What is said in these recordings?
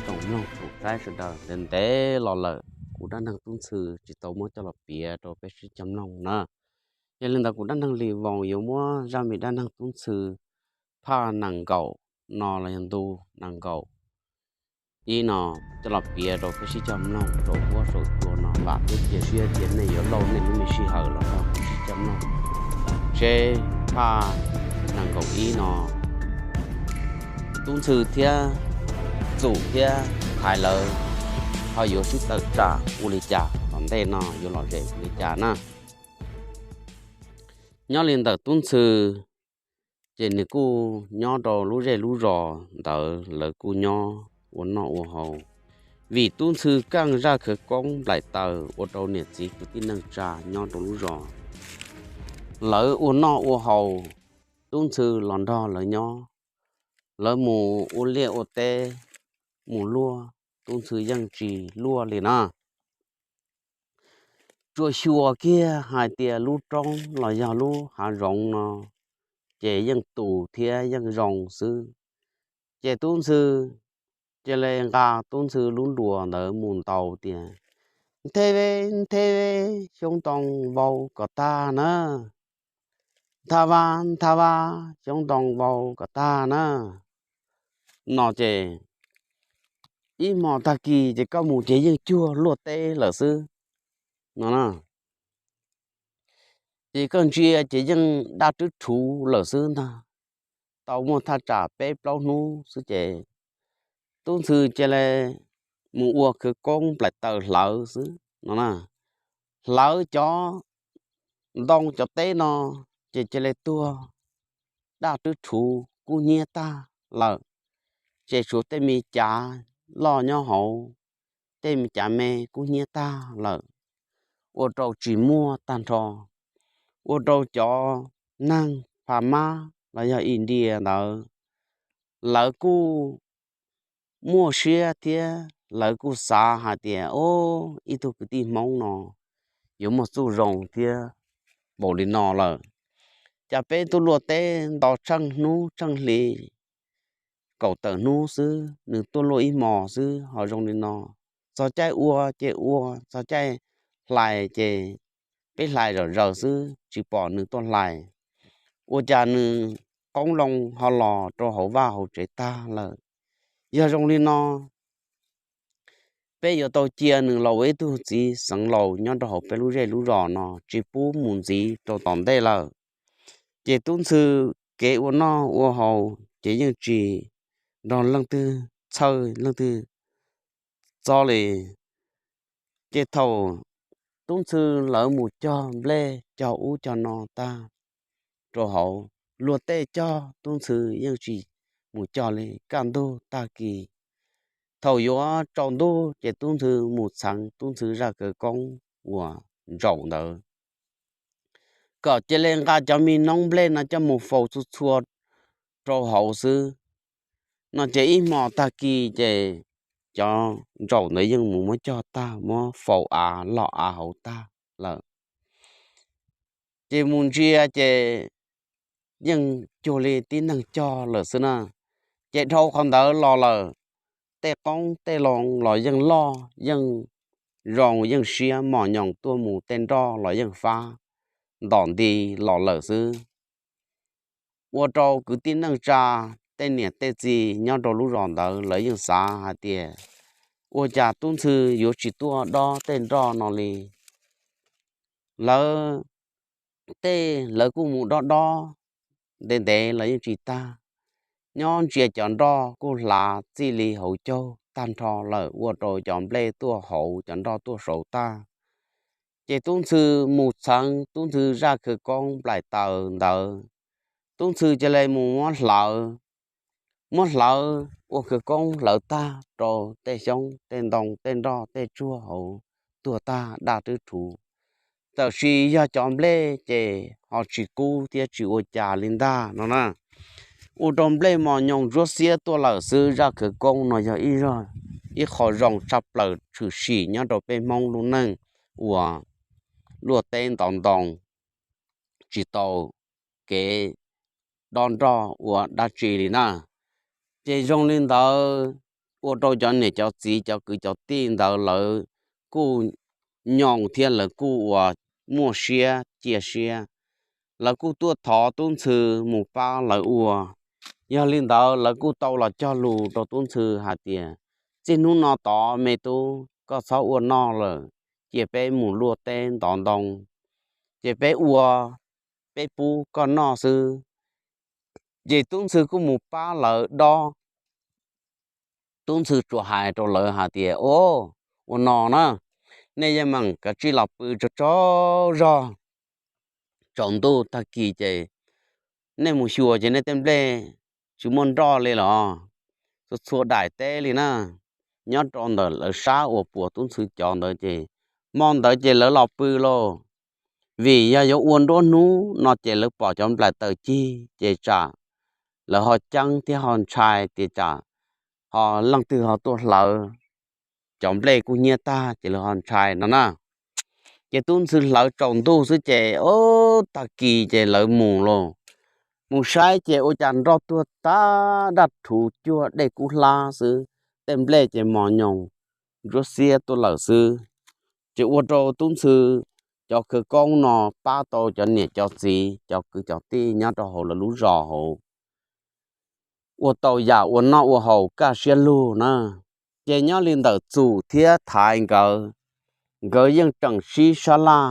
tsoom mloog tsoom saib sawv daws. Ntev ntev los lawm kuv dab neeg Tub Ntxhw tsis tau muab coj los piav rau peb sib cog mloog na. Yog li ntawd kuv dab neeg Lis Voos yuav muab zaj me dab neeg Tub Ntxhw phaj nees nkaum no los yog ntu nees nkaum ib no coj los piav rau peb sib cog mloog rau huab saum cua no. Vam thiab cia siab tias nej yuav lauj nej lub me sij hawm los nrog kuv sib cog mloog seb phaj nees nkaum ib no Tub Ntxhw thiab Txum thiab Thaiv lawv ho yuav sib tawm tsam ua li cas, tom ntej no yuav lom zem ua li cas na. Nyob li ntawm Tub Ntxhw, ces nws kuj nyob rau lub zej lub zos ntawd, lawv kuj nyob ua noj ua haus. Vim Tub Ntxhw keej zaj khawv koob nplaim taws ua rau niam txiv kwv tij neej tsa nyob rau lub zos, lawv ua noj ua haus, Tub Ntxhw los nrog lawv nyob. Lawv mus ua liaj ua teb, mus luaj, Tub Ntxhw yeej tsis luaj li na. Tsuas xyuas kiag hais tias lub roob los yog lub hav zoov no ces yeej tus thiab yeej zoo xwb. Ces Tub Ntxhw cia li nqa Tub Ntxhw lub nruas ntawd mus ntaus tias, Nthe ve, nthe ve, xyoob ntoo vau kom tag na. Ntha va, ntha va, xyoob ntoo vau kom tag na. No ces ib hmos tag kis ces koj mus ces yeej cuag luaj teb lawm xwb no. Ces koj ntsia ces yeej daj rwb rhuv lawm xwb ntag. Tau muaj thaj tsam peb plaub hnub xwb ces Tub Ntxhw cia li mus ua khawv koob nplaim taws hlawv xwb no na. Hlawv cov ntoo cov teb no ces cia li tuag daj rwb rhuv kub hnyiab tag lawm. Ces tshuav tej me cav loj nyob hauv, tej me cav me kub hnyiab tag lawm, ua rau tsis muaj tag nrho, ua rau cov neeg pha mab los yog India ntawd, lawv kuj muaj siab thiab lawv kuj xav hais tias, o, ib tug kwv tij Hmoob no yuav muaj txuj zoo thiab npaum li no lawm. Cas peb tuaj luaj teb nto tsheej hnub tsheej hli, kaum tawm hnub xwb, nws tuaj luaj ib hmos xwb ho zoo li no. Txog caij ua ces ua, txog caij hlais ces peb hlais zom zaws xwb, tsis pom nws tuaj hlais. Ua cas nws qoob loo ho los rau hauv vaj hauv tsev tag lawm? Yog zoo li no, peb yuav tau cia nws los ua ib tug txiv xeev laus nyob rau hauv peb lub zej lub zos no, tsis pub mus ntxiv rau tom ntej lawm. Ces Tub Ntxhw kev ua noj ua haus ces yeej tsis nrog leej twg txhawj leej twg txob li. Ces thaum Tub Ntxhw lawv mus cog nplej cog ub cog no tag rau hauv, luag tej cog Tub Ntxhw yeej tsis mus cog li. Kaj ntug tag kis, thaum yuav tsaus ntuj ces Tub Ntxhw mus txheev Tub Ntxhw zaj khawv koob uas ntsaum ntawd, kom cia li nqa cov me noob nplej no coj mus faus txhua txhua rau hauv xwb. No ces ib hmos tag kis ces cov ntsaum ntawd yeej mus muab cog tag, muab faus av loj av hauv tag lawm. Ces mus ntsia ces yeej cuag li tib neeg cog lawm xwb na. Ces dhau qhov ntawd los lawm, tej qoob tej loo los yeej loj yeej zoo yeej siab mos nyoos tuaj mus, tej nroj los yeej fab ntom nti los lawm xwb. Ua rau kwv tij neej tsa, tej niam tej txiv nyob rau lub zos ntawd lawv yeej xav hais tias, ua cas Tub Ntxhw yuav tsis tuaj dob tej nroj no li? Lawv tej lawv kuj mus dob dob ntev ntev los yeej tsis tag. Nyob ntsia cov nroj kuj hlav txij li hauv caug tag nrho lawm, ua rau cov nplej tuaj hauv cov nroj tuaj saud tag. Ces Tub Ntxhw mus txheev Tub Ntxhw zaj khawv koob nplaim taws ntawd, Tub Ntxhw cia li mus muab hlawv, muab hlawv ua khawv koob hlawv tag rau tej xyoob tej ntoo tej nroj tej tsuag hauv tuag tag daj rwb rhuv. Tab sis yog cov nplej ces ho tsis kub thiab tsis ua cas li ntag no na. Ua rau nplej mos nyoos ntsuab xiab tuaj lawm xwb. Zaj khawv koob no yog ib zaj, ib qho zoo tshaj plaws tshwm sim nyob rau peb Hmoob lub neej uas luaj teb ntov ntoo, tsis tau kev dob nroj ua dab tsi li na. Ces zoo li ntawd, ua rau cov niam cov txiv cov kwv cov tij ntawd lawv kuj nyoos thiab lawv kuj ua muaj siab cia siab. Lawv kuj tuaj thov tub ntxhw mus pab lawv ua. Yog li ntawd lawv kuj tau los cog lus rau tub ntxhw hais tias, txij hnub no tod me tub, koj txhob ua noj lawm, cia peb mus luaj teb ntov ntoo, ces peb ua, peb pub koj noj xwb. Ces tub ntxhw kuj mus pab lawv dob. Tub ntxhw tsuas hais rau lawv hais tias, o, ua no na, nej yeej meem kav tsij los pw tsaug tsaug zog, tsaus ntuj tag kis ces nej mus xyuas ces nej tej nplej tsis muaj nroj li los, txhua txhua daim teb li na. Nyob rau ntawm lawv sab uas puas tub ntxhw cov ntawd ces hmo ntawd ces lawv los pw lauj, vim yog yuav ua nruab hnub no ces lawv pom cov nplaim taws cig ces tsam lawv ho ceeb thiab ho ntshai tias tsam ho leej twg ho tuaj hlawv, cov nplej kuj hnyiab tag ces lawv ho ntshai no na. Ces tub ntxhw hlawv tsaus ntuj xwb ces, o, tag kis ces lawv mus lauj. Mus saib ces ua cas nroj tuag tag, daj rhuv cuag dej kub hlab xwb, tej nplej ces mos nyoos ntsuab xiab tuaj lawm xwb. Ces ua rau tub ntxhw cov khawv koob no pab tau cov niam cov txiv cov kwv cov tij nyob rau hauv lawv lub zos hauv ua tau yam ua noj ua haus kaj siab lug na. Ces nyob li ntawm Txum thiab Thaiv nkawd, nkawd yeej tseem sib sab laj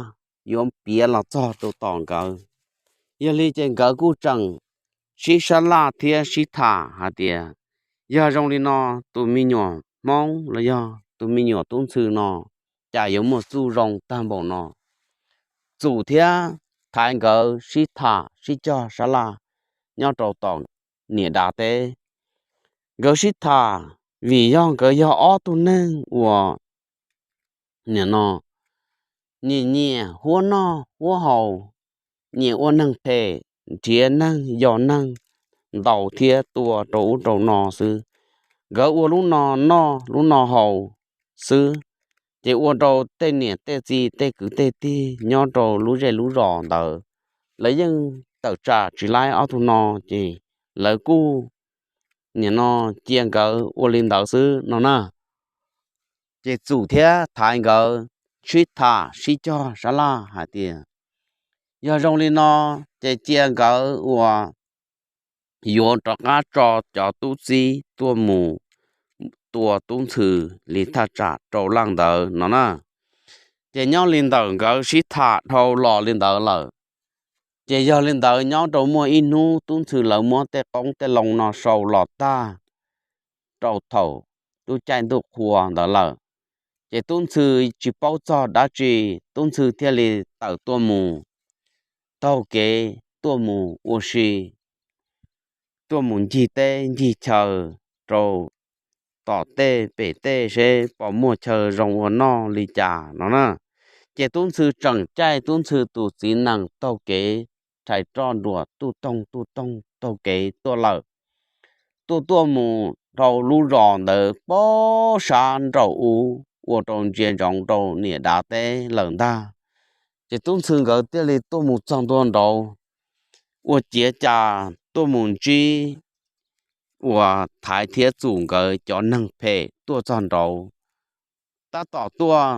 yuav piav los txog rau tom nkawd. Yog li ces nkawd kuj tseem sib sab laj thiab sib tham hais tias, yog zoo li no, tus me nyuam Hmoob los yog tus me nyuam tub ntxhw no cas yuav muaj txuj zoo tag npaum no. Txum thiab Thaiv nkawd sib tham sib cog sab laj nyob rau tom niam dav teb. Nkawd sib tham vim yog nkawd yog ob tug neeg uas nim no nyiam nyiam huab noj huab haus, nyiam ua neeg phem, nrhiav neeg yos neeg ntaus thiab tua rau ub rau no xwb. Nkawd ua lub no noj lub no haus xwb, ces ua rau tej niam tej txiv tej kwv tej tij nyob rau lub zej lub zos ntawd, lawv yeej tawm tsam tsis laib ob tug no, ces lawv kuj nim no cia nkawd ua li ntawd xwb no na. Ces Txum thiab Thaiv nkawd sib tham sib cog sab laj hais tias, yog zoo li no ces cia nkawd ua yuav rov qab tso cov tub txib tuaj mus tua tub ntxhw li thaj tsam rau laj ntawd no na. Ces nyob li ntawm nkawd sib tham dhau los li ntawd lawm, ces yog li ntawd nyob rau muaj ib hnub tub ntxhw lawv muab tej qoob tej loo no sau los tag rau thaum lub caij ntuj qhua ntawd lawm. Ces tub ntxhw tsis paub txog dab tsi, tub ntxhw thiaj li tawm tuaj mus taug kev tuaj mus ua si, tuaj mus ncig teb ncig chaw rau tom tej pem tej seb puas muaj chaw zoo ua noj li cas no na. Ces tub ntxhw tseem caij tub ntxhw tus txiv nees taug kev rhais roj nruas tuj toog tuj toog taug kev tuaj lawm. Tuaj tuaj mus rau lub zos ntawd pob sab nraum ub ua rau ntsia ntsoov rau niam dav teb lawm ntag. Ces tub ntxhw nkawd thiaj li tuaj mus txog ntua nraud, ua ciav cas tuaj mus ntsib uas Thaiv thiab Txum nkawd cov neeg phem tuaj txog nraud. Tab tom tuaj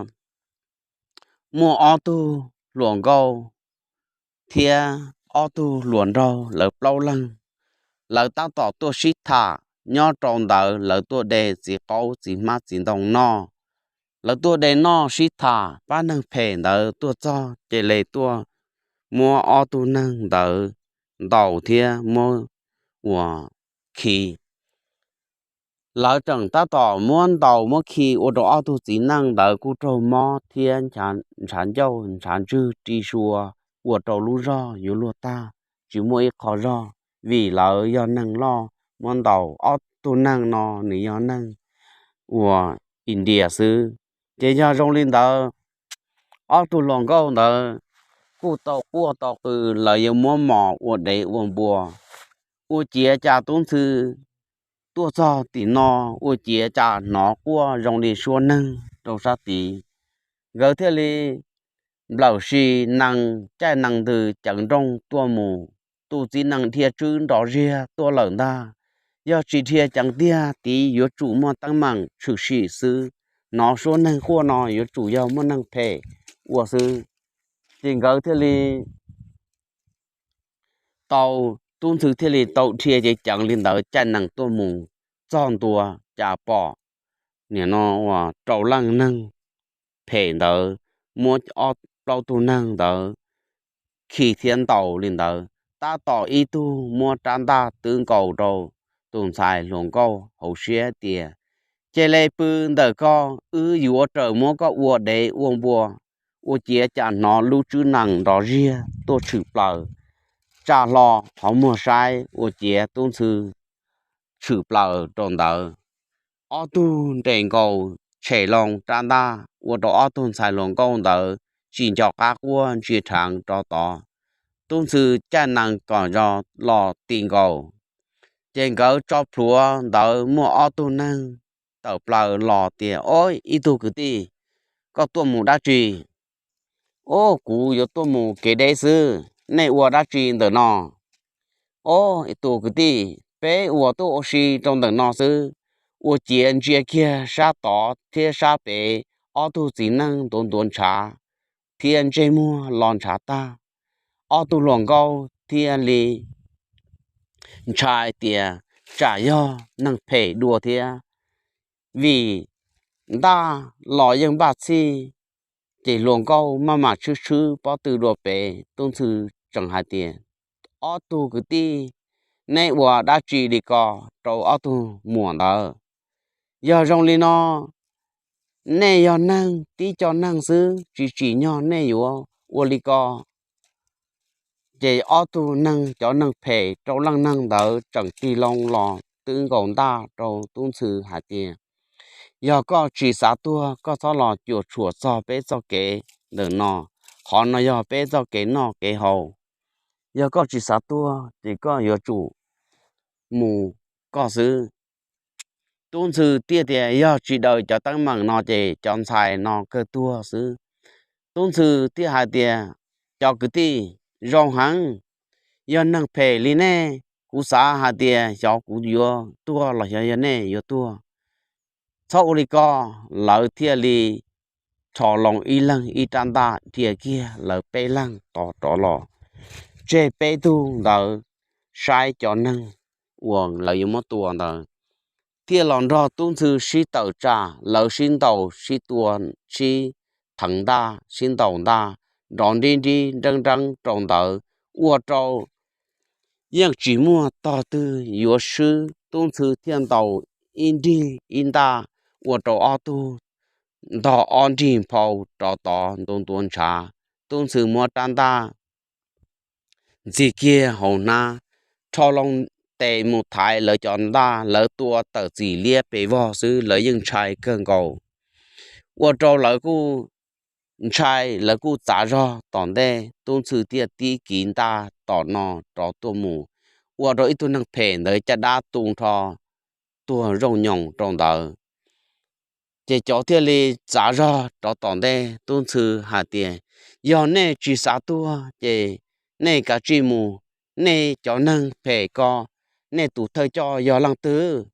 muaj ob tug hluas nkauj thiab ob tug hluas nraug lawv plaub leeg, lawv tab tom tuaj sib tham nyob rau ntawd, lawv tuaj de txiv qaub txiv hmab txiv ntoo noj. Lawv tuaj de noj sib tham, pab neeg phem ntawd tuaj txog ces lawv tuaj muab ob tug neeg ntawd ntaus thiab muab ua khi. Lawv tseem tab tom muab ntaus muab khi ua rau ob tug txiv neej ntawd kuj raug mob thiab ntshav ncauj ntshav ntswg ri sua, ua rau lub zog yuav luag tag, tsis muaj ib qho zog, vim lawv yog neeg loj, muab ntaus ob tug neeg no nws yog neeg uas India xwb. Ces yog zoo li ntawd, ob tug hluas nkauj ntawd kuj tau quaj tau qw, lawv yuav muab mos ua dev ua npua. Ua ciav cas tub ntxhw tuaj txog tim no, ua ciav cas hnov quaj zoo li suab neeg rau sab tid. Nkawd thiaj li nplawm si nees caij nees ntws ceev nrooj tuaj mus, tus txiv nees dhia tswb nrov ziag tuaj lawm ntag. Yog tsis dhia ceev tiag tid yuav tsum muaj teeb meem tshwm sim xwb. Hnov suab neeg quaj no yuav tsum yog muaj neeg phem ua xwb. Ces nkawd thiaj li tau, tub ntxhw thiaj li tau dhia ceev ceev li ntawd caij nees tuaj mus txog ntua, cas pom nim no uas rau leej neeg phem ntawd muab ob plaub tug neeg ntawd khi thiab ntaus li ntawd, tab tom ib tug muab rab ntaj twb nkaus rau tus ntxhais hluas nkauj hauv siab tias, Cia li pw ntawm koj, wb yuav raws muab koj ua dev ua npua. Ua ciav cas hnov lub tswb nees nrov ziag tuaj tshwm plaws, tsa hlo qhov muag saib ua ciav tub ntxhw tshwm plaws rau ntawd. Ob tug nres nkaus tshem loo rab ntaj ua rau ob tug ntxhais hluas nkauj ntawd tsis nco qab quaj ntsia dheev rov tod. Tub ntxhw caij nees kom zos los ti nkaus, ces nkawd tso plhuav ntawd muaj ob tug neeg tawm plaws los tias, Ob, ib tug kwv tij, koj tuaj mus dab tsi? Ob, kuv yuav tuaj mus kev deb xwb, nej ua dab tsi ntawm no? Ob, tus kwv tij, peb uas tuaj ua si rau ntawm no xwb. Ua ciav ntsia kiag sab tod thiab sab pem, ob tug txiv neej ntuav ntuav ntshav thiab ntsej muag los ntshav tag. Ob tug hluas nkauj thiaj li ntshai tias tsam yog neeg phem dua thiab, vim ntaj los yeej npaj txhij. Ces hluas nkauj maj mam tshwb tshwb pob tw dua pem, tub ntxhw tseem hais tias, Ob tug kwv tij, neb ua dab tsi li ko rau ob tug muam ntawd? Yog zoo li no, nej yog neeg tib co neeg xwb, tsis tsim nyog nej yuav ua li ko. Ces ob tug neeg, cov neeg phem rau leej neeg ntawd tseem tig loo los twb nkaus ntaj rau tub ntxhw hais tias, Yog koj tsis xav tuag, koj txhob los cuam tshuam txog peb txoj kev ntawm no. Qhov no yog peb txoj kev noj kev haus. Yog koj tsis xav tuag ces koj yuav tsum mus koj xwb. Tub ntxhw thiaj tias, Yog tsis daws cov teeb meem no ces cov ntxhais no kawg tuag xwb. Tub ntxhw thiaj hais tias, Cov kwv tij, zoo heev, yog neeg phem li nej, kuv xav hais tias xyov kuv yuav tuag los xyov yog nej yuav tuag. Txhob ua li ko. Lawv thiaj li rho loo ib leeg ib rab ntaj dhia kiag lawv peb leeg tod rov los, tseg peb tug ntawd saib cov neeg uas lawv yuav muab tua ntawd, thiaj los nrog tub ntxhw sib tawm tsam, lawv sib ntaus sib tua, sib theev ntaj sib ntaus ntaj, nrov nrib nrib nreeb nreeb rau ntawd, ua rau yeej tsis muaj tog twg yuav swb. Tub ntxhw thiaj ntaus ib nrig ib ntaj, ua rau ob tug ntog ob nrig nphau rov tod ntuav ntuav ntshav. Tub ntxhw muab rab ntaj ntxig kiag hauv hnab, rho loo tes mus thaiv lawv cov ntaj, lawv tua tawm txim liab pes vog xwb, lawv yeej ntshai kawg nkaus. Ua rau lawv kuj ntshai, lawv kuj txav zog tom ntej. Tub ntxhw thiaj tib kiv ntaj tom no rov tuaj mus, ua rau ib tug neeg phem ntawd caj dab tu nrho tuag zooj nyoos rau ntawd. Ces cov thiaj li txav zog rov tom ntej. Tub ntxhw hais tias, Yog nej tsis xav tuag ces nej kav tsij mus. Nej cov neeg phem ko, nej tus thawj coj yog leej twg?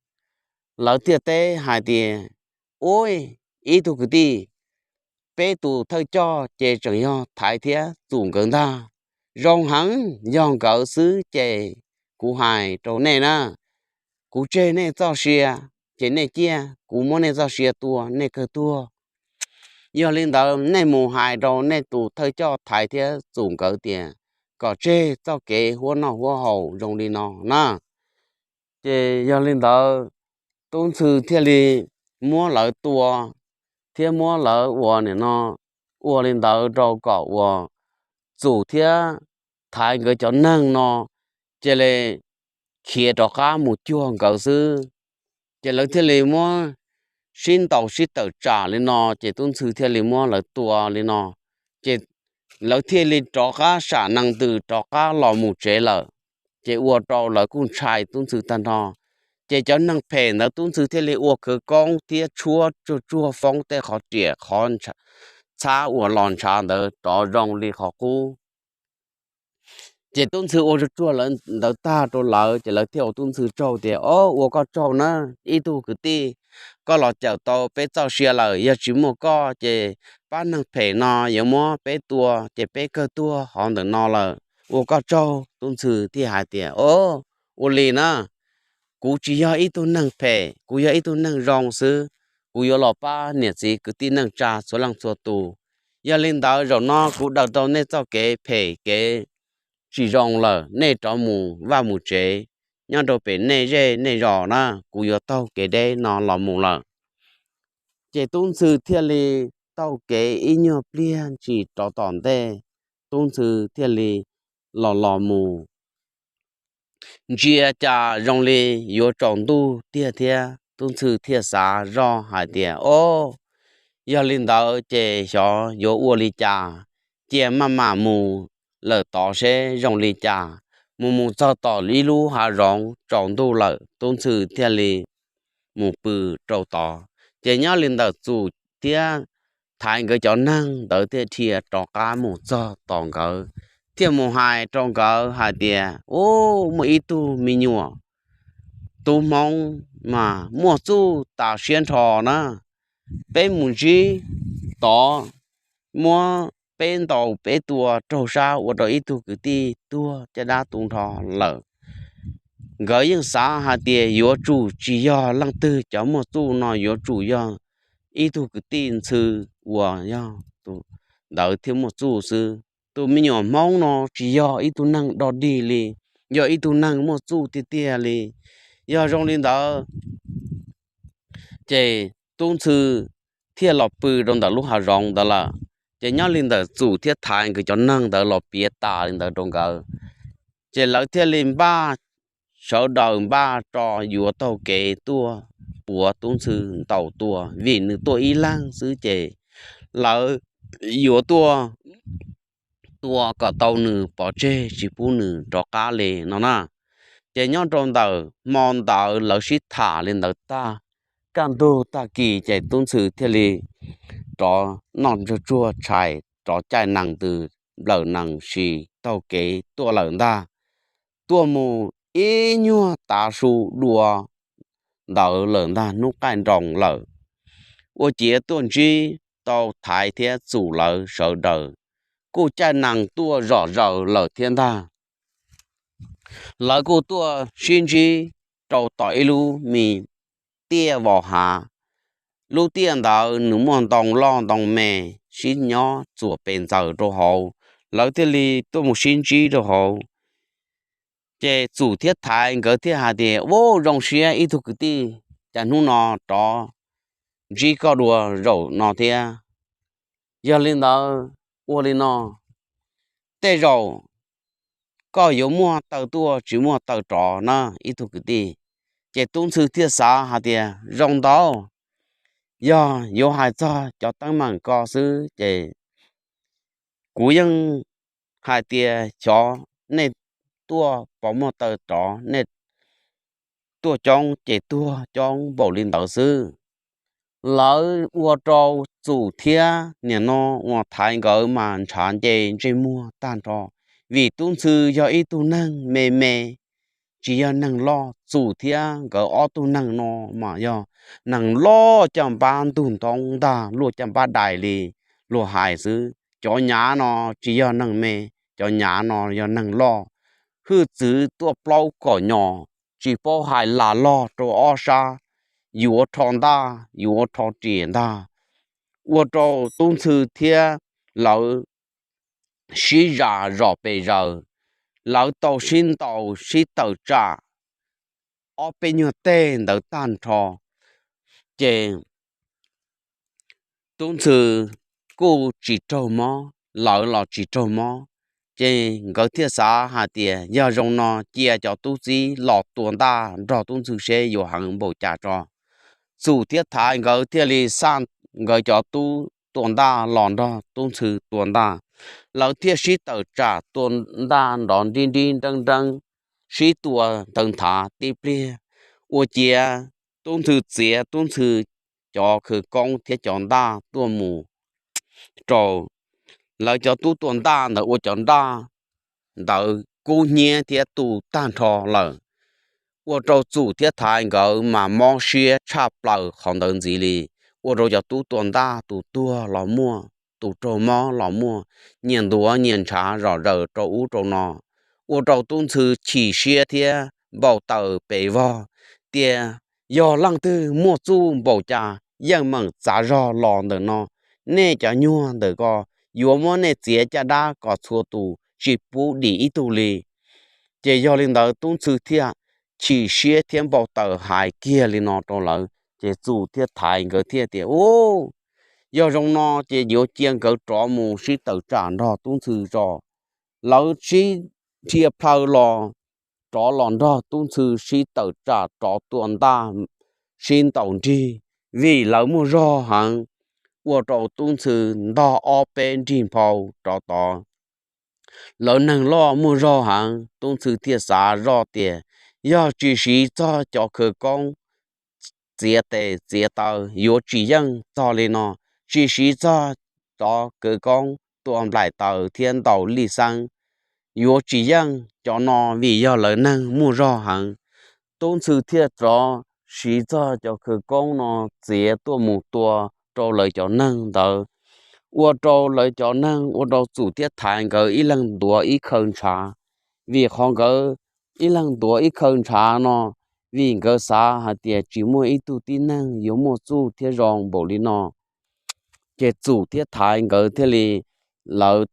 Lawv thiaj teb hais tias, Ub, ib tug kwv tij, peb tus thawj coj ces tseem yog Thaiv thiab Txum nkawd ntag. Zoo heev, yog nkawd xwb ces kuv hais rau nej na, kuv tseg nej txoj sia, ces nej ciaj, kuv muab nej txoj sia tua nej kawg tuag. Yog li ntawd nej mus hais rau nej tus thawj coj Thaiv thiab Txum nkawd tias kom tseg txoj kev huab noj huab haus zoo li no na. Ces yog li ntawd, tub ntxhw thiaj li muab lawv tua thiab muab lawv ua nim no, ua li ntawd rau kom uas Txum thiab Thaiv nkawd cov neeg no cia li khiav rov qab mus cuag nkawd xwb. Ces lawv thiaj li muab sib ntaus sib tawm tsam li no, ces tub ntxhw thiaj li muab lawv tua li no, ces lawv thiaj li rov qab sam nees ntws rov qab los mus tsev lawm. Ces ua rau lawv kuj ntshai tub ntxhw tag nrho. Ces cov neeg phem ntawd tub ntxhw thiaj li ua khawv koob thiab tshuab tsuag tsuag foob tej qhov riam qhov txhab uas los ntshav ntawd rov zoo li qhov qub. Ces tub ntxhw ua tsuag tsuag ntawd tag rau lawv ces lawv thiaj ua tub ntxhw tsaug tias, Ob, ua koj tsaug na, ib tug kwv tij, koj los cawm tau peb txoj sia lawm, yog tsis muaj koj ces pab neeg phem no yuav muab peb tua ces peb kawg tuag hov ntawm no lawm. Ua koj tsaug. Tub ntxhw thiaj hais tias, Ob, ua li na, kuv tsis yog ib tug neeg phem, kuv yog ib tug neeg zoo xwb. Kuv yuav los pab niam txiv kwv tij neej tsa txhua leej txhua tus. Yog li ntawd zaum no kuv daws rau nej txoj kev phem kev tsis zoo lawm, nej rov mus vaj mus tsev nyob rau pem nej zej nej zos na, kuv yuav taug kev deb no los mus lawm. Ces tub ntxhw thiaj li taug kev ib nyuag pliag ntshis rov tom ntej, tub ntxhw thiaj li los los mus. Ntsia cas zoo li yuav tsaus ntuj tiag thiab, tub ntxhw thiaj xav zoj hais tias, Ob, yog li ntawd ces xyov yuav ua li cas, cia maj mam mus lawm tod seb zoo li cas. Mus mus txog tom ib lub hav zoov tsaus ntuj lawm, tub ntxhw thiaj li mus pw rau tod. Ces nyob li ntawm Txum thiab Thaiv nkawd cov neeg ntawd thiaj dhia rov qab mus txog tom nkawd, thiaj mus hais rau nkawd hais tias, Ub, muaj ib tug me nyuam tub Hmoob mas muaj txuj tas siab nrho na. Peb mus ntsib tod, muab peb ntaus peb tua raug sab ua rau ib tug kwv tij tuag caj dab tu nrho lawm. Nkawd yeej xav hais tias yuav tsum tsis yog leej twg cov muaj txuj no, yuav tsum yog ib tug kwv tij ntxhw uas yog tus ntawd thiaj muaj txuj xwb. Tus me nyuam Hmoob no tsis yog ib tug neeg dog dig li, yog ib tug neeg muaj txuj tiag tiag li. Yog zoo li ntawd ces tub ntxhw thiaj los pw rau ntawm lub hav zoov ntawd lawm. Ces nyob li ntawm Txum thiab Thaiv nkawd cov neeg ntawd los piav tas li ntawd rau nkawd, ces lawv thiaj li npaj, sawv daws npaj tso yuav taug kev tuaj puav tub ntxhw ntaus tua, vim nws tuaj ib leeg xwb ces lawv yuav tuaj tua kom tau nws pov tseg tsis pub nws rov qab li no na. Ces nyob rau ntawm hmo ntawd lawv sib tham li ntawd tag, kaj ntug tag kis ces tub ntxhw thiaj li rov noj tsuag tsuag tshais, rov caij nees ntws nplawm nees sis taug kev tuaj lawm ntag. Tuaj mus ib nyuag tav su dua ntawd lawm ntag, hnub qaij nroos lawm. Ua ciav tuaj ntsib tau Thaiv thiab Txum lawv sawv daws kuj caij nees tuaj zom zaws lawm thiab ntag. Lawv kuj tuaj sib ntsib rau tom ib lub me tiaj vos hav. Lub tiaj ntawd nws muaj ntoo loj ntoo me sib nyob txuas pes ntxaws rau hauv, lawv thiaj li tuaj mus sib ntsib rau hauv. Ces Txum thiab Thaiv nkawd thiaj hais tias, Ub, zoo siab ib tug kwv tij, cas hnub no rov ntsib koj dua zaum no thiab. Yog li ntawd, ua li no, tej zaum koj yuav muaj taw tuaj tsis muaj taw rov na ib tug kwv tij. Ces tub ntxhw thiaj xav hais tias, Zoo ntau, yog yuav hais txog cov teeb meem ko xwb ces kuv yeej hais tias xyov nej tuaj puas muaj taw rov, nej tuaj coob ces tuag coob npaum li ntawd xwb. Lawv ua rau Txum thiab niam no uas Thaiv nkawd mas ntshav nce ntsej muag tag nrho, vim tub ntxhw yog ib tug neeg me me, tsis yog neeg loj. Txum thiab nkawd ob tug neeg no mas yog neeg loj caj npab ntug ntoo ntag, luaj caj npab dais li luag hais xwb. Cov nyav no tsis yog neeg me, cov nyav no yog neeg loj. Hwj txwv tuaj plaub kom nyos, tsis paub hais lam log rau ob sab, yuav rho ntaj yuav rho riam ntag. Ua rau tub ntxhw thiab lawv sib zam zom pes zaws, lawv tau sib ntaus sib tawm tsam ob peb nyuag teg ntawd tag nrho, ces tub ntxhw kuj tsis raug mob, lawv los tsis raug mob. Ces nkawd thiaj xav hais tias yog zoo no cia cov tub txib los tua ntaj nrog tub ntxhw seb yuav heev npaum cas tso. Txum thiab Thaiv nkawd thiaj li xa nkawd cov tub tua ntaj los nrog tub ntxhw tua ntaj. Lawv thiaj sib tawm tsam tua ntaj nrov nrib nrib nreeb nreeb, sib tua ntawd nthav tib pliag. Ua ciav tub ntxhw txiav tub ntxhw cov khawv koob thiab cov ntaj tuaj mus rau lawv cov tub tua ntaj ntawd ua cov ntaj ntawd kub hnyiab thiab tu tag nrho lawm. Ua rau Txum thiab Thaiv nkawd mas mob siab tshaj plaws qhov ntawd ntxiv li. Ua rau cov tub tua ntaj tus tuag los muaj, tus raug mob los muaj, nyias ntuav nyias ntshav zom zaws rau ub rau no. Ua rau Tub Ntxhw chim siab thiab npau taws pes vog tias, yog leej twg muaj txuj npaum cas yeej meem txav zog los ntawm no. Nej cov nyuag ntawm ko, yuav muab nej txiav caj dab kom txhua tus tsis pub dim ib tug li. Ces yog li ntawd Tub Ntxhw thiaj chim siab thiab npau taws hais kiag li no rau lawv, ces Txum thiab Thaiv nkawd thiaj tias, u, yog zoo no ces yuav cia nkawd rov mus sib tawm tsam nrog Tub Ntxhw tso. Lawv sib dhia plhaw los, rov los nrog Tub Ntxhw sib tawm tsam rov tua ntaj sib ntaus nrig, vim lawv muaj zog heev. Ua rau Tub Ntxhw ntog ob peb nrig nphau rov tod. Lawv neeg loj muaj zog heev, Tub Ntxhw thiaj xav zoj tias, yog tsis siv txog cov khawv koob txiav tes txiav taw yuav tsis yeej txog li no, tsis siv txog cov khawv koob tua nplaim taws thiab ntaus lij xeeb yuav tsis yeej cov no, vim yog lawv neeg muaj zog heev. Tub Ntxhw thiaj rov siv txog cov khawv koob no txiav tuaj mus tua rau lawv cov neeg ntawd. Ua rau lawv cov neeg, ua rau Txum thiab Thaiv nkawd ib leeg ntuav ib khaw ntshav. Vim qhov nkawd ib leeg ntuav ib khaw ntshav no, vim nkawd xav hais tias tsis muaj ib tug tib neeg yuav muaj txuj thiab zoo npaum li no. Ces Txum thiab Thaiv nkawd thiaj li, lawv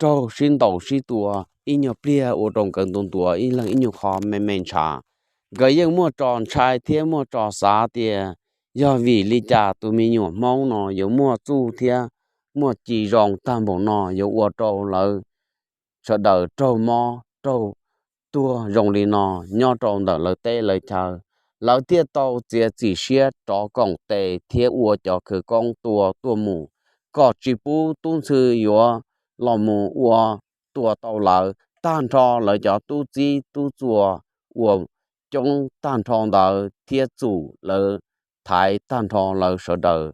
raug sib ntaus sib tua ib nyuag pliag, ua rau nkawd ntuav ntuav ib leeg ib nyuag qho me me ntshav. Nkawd yeej muaj tso ntshai thiab muaj tso xav tias, yog vim li cas tus me nyuam Hmoob no yuav muaj txuj thiab muaj ci zoo tag npaum no, yuav ua rau lawv sawv daws raug mob raug tuag zoo li no nyob rau ntawm lawv teb lawv chaw. Lawv thiaj tau txiav txim siab rov koom tes thiab ua cov khawv koob tua tuaj mus, kom tsis pub Tub Ntxhw yuav los mus ua tua tau lawv. Tag nrho lawv cov tub txib tub txua uas coob tag nrho ntawd thiab Txum lawv, Thaiv tag nrho lawv sawv daws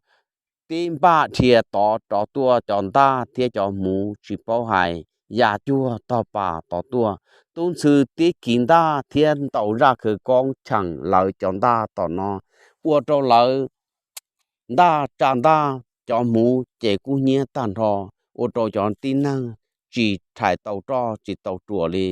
tib npaj dhia tod rov tuaj, cov ntaj thiab cov hmuv tsis paub hais ya cuag tog pas tod tuaj. Tub Ntxhw tib kiv ntaj thiab ntaus zaj khawv koob cheem lawv cov ntaj tom no, ua rau lawv ntaj tsa ntaj, cov hmuv ces kub hnyiab tag nrho, ua rau cov tib neeg tsis rhais tau roj tsis tau ruam li,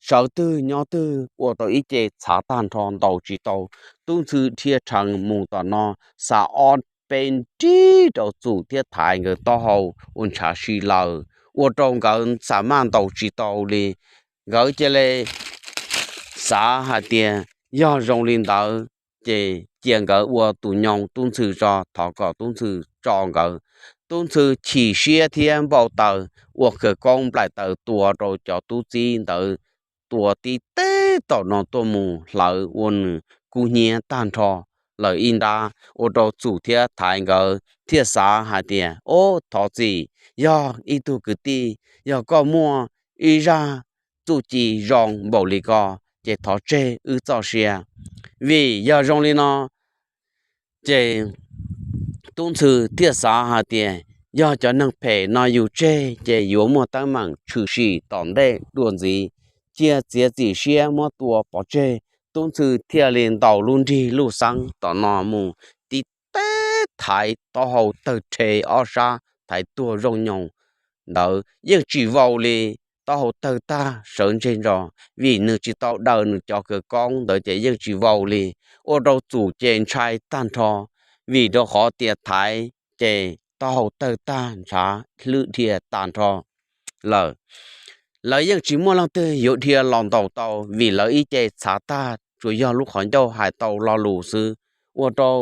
sawv twg nyob twg ua tau ib ce txhav tag nrho ntaus tsis tau. Tub Ntxhw dhia rhees mus tom no, xa ob peb nrig rau Txum thiab Thaiv nkawd taub hau ua ntshav si laws, ua rau nkawd xa maj ntaus tsis tau li. Nkawd cia li xav hais tias yog zoo li ntawd ces cia nkawd ua tus nyoog Tub Ntxhw tso, thov kom Tub Ntxhw tso nkawd. Tub Ntxhw chim siab thiab npau taws, ua khawv koob nplaim taws tua rau cov tub txib ntawd, tua tib teg tom no tuaj mus hlawv ua nws kub hnyiab tag nrho lawm ib nrab, ua rau Txum thiab Thaiv nkawd thiaj xav hais tias, ob, thov txim, yog ib tug kwv tij, yog koj muaj ib zaj txuj ci zoo npaum li ko, ces thov tseg wb txoj sia. Vim yog zoo li no, ces Tub Ntxhw thiaj xav hais tias, yog cov neeg phem no yus tseg ces yuav muaj teeb meem tshwm sim tom ntej dua ntxiv, cia txiav txim siab muab tua pov tseg. Tub Ntxhw thiaj li ntaus lub nrig lub xeeb tom no mus, tib teg thaiv taub hau tawg rhe ob sab, thaiv tuag zooj nyoos ntawd yeej tsis vau li, taub hau tawg tag sawv ntseg ntso, vim nws tsis tau daws nws cov khawv koob ntawd ces yeej tsis vau li. Ua rau Txum ces ntshai tag nrho, vim rau qhov tias Thaiv ces taub hau tawg tag ntshav hlwb dhia tag nrho lawm. Lawv yeej tsis muaj leej twg yuav dhia los ntaus tau, vim lawv ib ce txhav tag, tsuas yog lub qhov ncauj hais tau lo lus xwb. Ua rau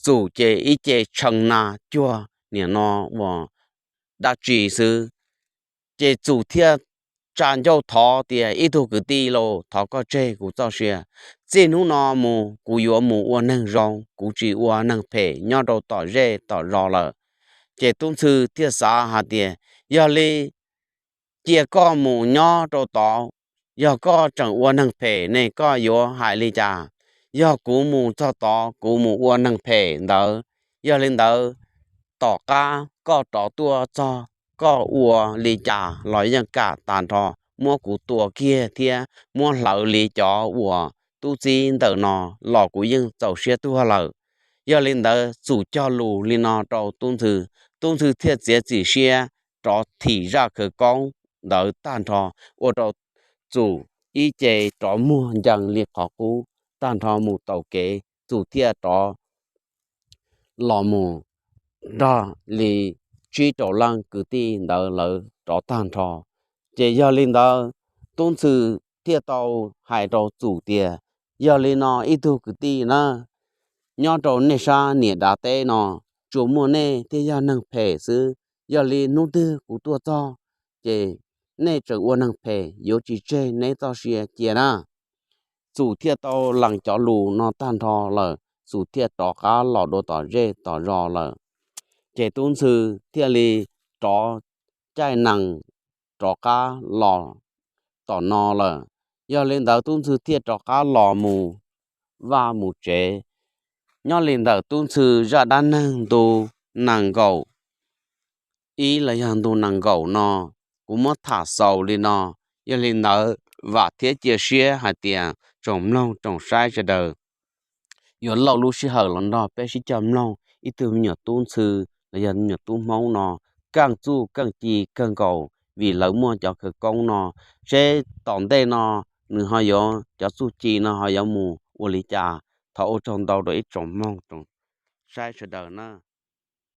Txum ces ib ce tshee na cuag niam no uas dab tsi xwb. Ces Txum thiaj tsa ncauj thov tias, ib tug kwv tij lauj, thov koj tseg kuv txoj sia. Txij hnub no mus kuv yuav mus ua neeg zoo, kuv tsis ua neeg phem nyob rau tom zej tom zos lawm. Ces Tub Ntxhw thiaj xav hais tias, yog li cia koj mus nyob rau tod, yog koj tseem ua neeg phem ne koj yuav hais li cas? Yog kuv mus txog tod kuv mus ua neeg phem ntawd, yog li ntawd tom qab koj rov tuaj txog koj ua li cas los yeej kam tag nrho. muab kuv tua kiag thiab muab hlawv li cov uas tub txib ntawm no los kuv yeej txaus siab tuag lawm. Yog li ntawd Txum cog lus li no rau Tub Ntxhw, Tub Ntxhw thiaj txiav txim siab rov thim zaj khawv koob ntawd tag nrho, ua rau Txum ib ce rov muag ncees li qhov qub tag nrho mus taus kev, Txum thiaj rov los mus nrog li tsib rau leej kwv tij ntawd lawv rov tag nrho. Ces yog li ntawd, Tub Ntxhw thiaj tau hais rau Txum tias, yog li no ib tug kwv tij na, nyob rau nej sab niam dav teb no, tsuas muaj nej thiaj yog neeg phem xwb. Yog li hnub twg kuv tuaj txog, ces nej tseem ua neeg phem yuav tsis tseg neb txoj sia cia na. Txum thiaj tau lees cov lus no tag nrho lawm, Txum thiaj rov qab los dua tom zej tom zos lawm. Ces Tub Ntxhw thiaj li rov caij nees rov qab los tom no lawm. Yog li ntawd Tub Ntxhw thiaj rov qab los mus vaj mus tsev. Nyob li ntawm Tub Ntxhw zaj dab neeg ntu nees nkaum ib los yog ntu nees nkaum no, kuv muab tham xaus li no. Yog li ntawd vam thiab cia siab hais tias tsoom mloog tsoom saib sawv daws yuav lauj lub sij hawm los nrog peb sib cog mloog ib tug me nyuam tub ntxhw los yog me nyuam tub Hmoob no keej txuj keej ci kawg nkaus, vim lawv muaj cov khawv koob no, seb tom ntej no nws ho yuav cov txuj ci no ho yuav mus ua li cas. Thov ua tsaug ntau rau ib tsoom mloog tsoom saib sawv daws na.